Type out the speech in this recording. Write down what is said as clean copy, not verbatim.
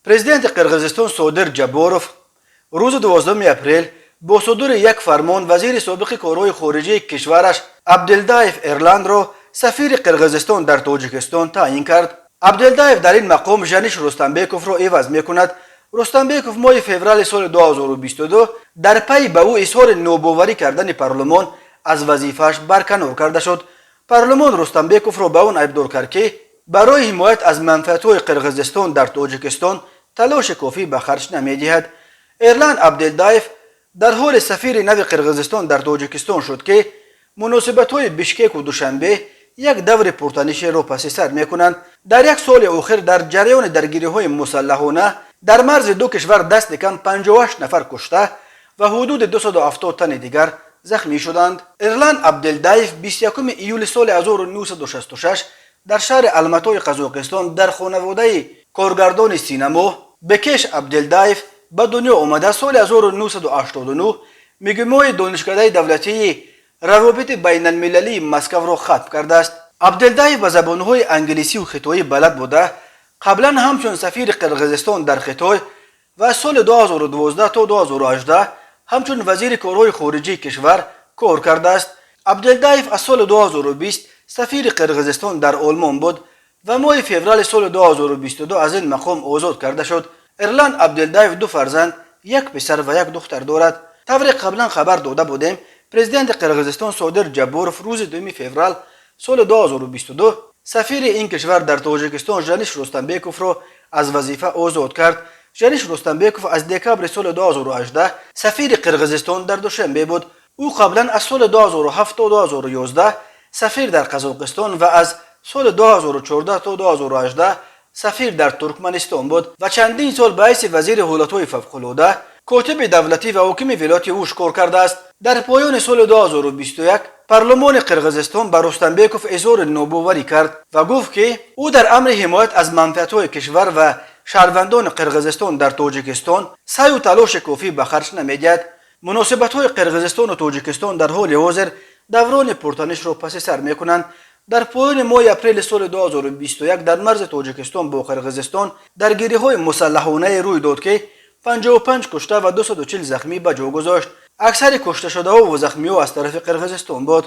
Президенти Қирғизистон Содир Ҷабборов рӯзи 12 апрел бо содури як фармон вазири собиқи корҳои хориҷии кишвараш Абдилдаев Эрландро сафири Қирғизистон дар Тоҷикистон таъин кард. Абдилдаев дар ин мақом Жаниш Рустамбековро иваз мекунад. Рустамбеков моҳи феврали соли 2022 дар пайи ба ӯ изҳори нобоварӣ кардани парлумон аз вазифааш барканор карда шуд. Парлумон Рустамбековро ба он айбдор кард, ки барои ҳимоят аз манфиатҳои Қирғизистон дар Тоҷикистон талоши кофӣ ба харҷ намедиҳад. Эрлан Абдилдаев дар ҳоли сафири нави Қирғизистон дар Тоҷикистон шуд, ки муносибатҳои Бишкеку Душанбе як даври пуртанишеро паси сар мекунанд. Дар як соли охир дар ҷараёни даргириҳои мусаллаҳона дар марзи ду кишвар дасти кам 58 нафар кушта ва ҳудуди 270 тани дигар захмӣ шуданд. Эрлан Абдилдаев 21 июли соли 1966 дар шаҳри Алматои Қазоқистон дар хонаводаи коргардони синамо Бекеш Абдилдаев ба дунё омада, соли 1989 МГИМОи Донишкадаи давлатии равобити байналмилалии Москавро хатм кардааст. Абдилдаев ба забонҳои англисию хитоӣ балад буда, қаблан ҳамчун сафири Қирғизистон дар Хитой ва аз соли 2012 то 2018 ҳамчун вазири корҳои хориҷии кишвар кор кардааст. Абдилдаев аз соли 2020 сафири Қирғизистон дар Олмон буд ва моҳи феврали соли 2022 аз ин мақом озод карда шуд. Эрлан Абдилдаев ду фарзанд, як писар ва як духтар дорад. Тавре қаблан хабар дода будем, президенти Қирғизистон Содир Ҷабборов рӯзи 2 феврал соли 2022 сафири ин кишвар дар Тоҷикистон Жаниш Рустамбековро аз вазифа озод кард. Жаниш Рустамбеков аз декабри соли 2018 сафири Қирғизистон дар Душанбе буд. Ӯ қаблан аз соли 2007 то 2011 сафир дар Қазоқистон ва аз соли 2014 то 2018 сафир дар Туркманистон буд ва чандин сол ба ҳайси вазири ҳолатҳои фавқулода, котиби давлатӣ ва ҳокими вилояти Уш кор кардааст. Дар поёни соли 2021 парлумони Қирғизистон ба Рустамбеков изҳори нобоварӣ кард ва гуфт, ки ӯ дар амри ҳимоят аз манфиатҳои кишвар ва шаҳрвандони Қирғизистон дар Тоҷикистон саъю талоши кофӣ ба харҷ намедиҳад. Муносибатҳои Қирғизистону Тоҷикистон дар ҳоли ҳозир даврони пуртанишро паси сар мекунанд. Дар поёни моҳи апрели соли 2021 дар марзи Тоҷикистон бо Қирғизистон даргириҳои мусаллаҳонае рӯй дод, ки 55 кушта ва 240 захмӣ ба ҷо гузошт. Аксари кушташудаҳо ва захмиҳо аз тарафи Қирғизистон буд.